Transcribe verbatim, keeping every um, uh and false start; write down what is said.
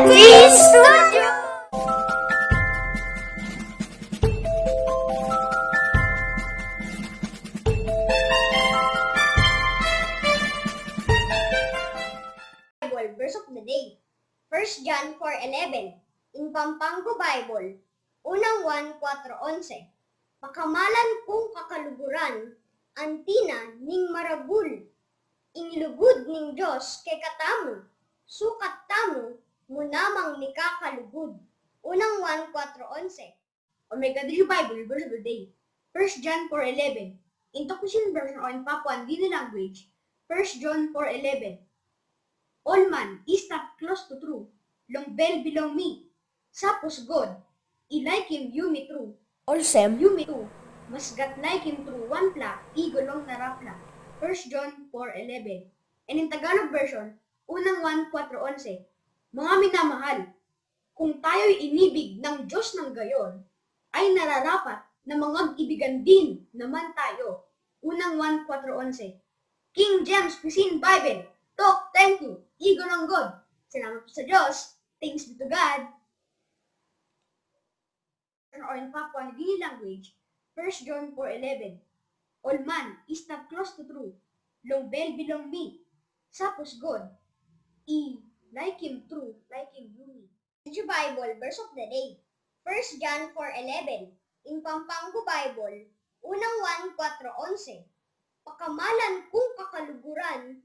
Tea Studio! Bible verse of the day. First John four eleven. In Pampanga Bible, unang one kuatro onse. Pakamalan kung kakaluguran, antina ning maragul. Ing lugud ning Dios kekatamu, sukat tamu, munamang ni kakalugud. Unang one kuatro onse. Omega Dri Bible verse of the day. First John four eleven. In Tokusin version or in Papua New Guinea language, First John four eleven. Ol man i stap klostu tru long bel bilong mi. Sapos God i laikim yumi tru, olsem yumi tu mas gat laikim tru wanpela i go long narapela. First John four eleven. And in Tagalog version, unang one kuatro onse. Mga minamahal, kung tayo inibig ng Diyos ng gayon, ay nararapat na mga ibigin din naman tayo. Unang one kuatro onse. King James Pisin Bible, tok thank you, igo ng God. Salamat po sa Diyos. Thanks be to God. Or in Papua New Guinea language, First John four eleven. Ol man i stap klostu tru long bel bilong mi. Sapos God i laikim tru, laikim yumi. New Bible verse of the day. First John four eleven. In Pampanga Bible, unang one kuatro onse. Pakamalan kung kakaluguran,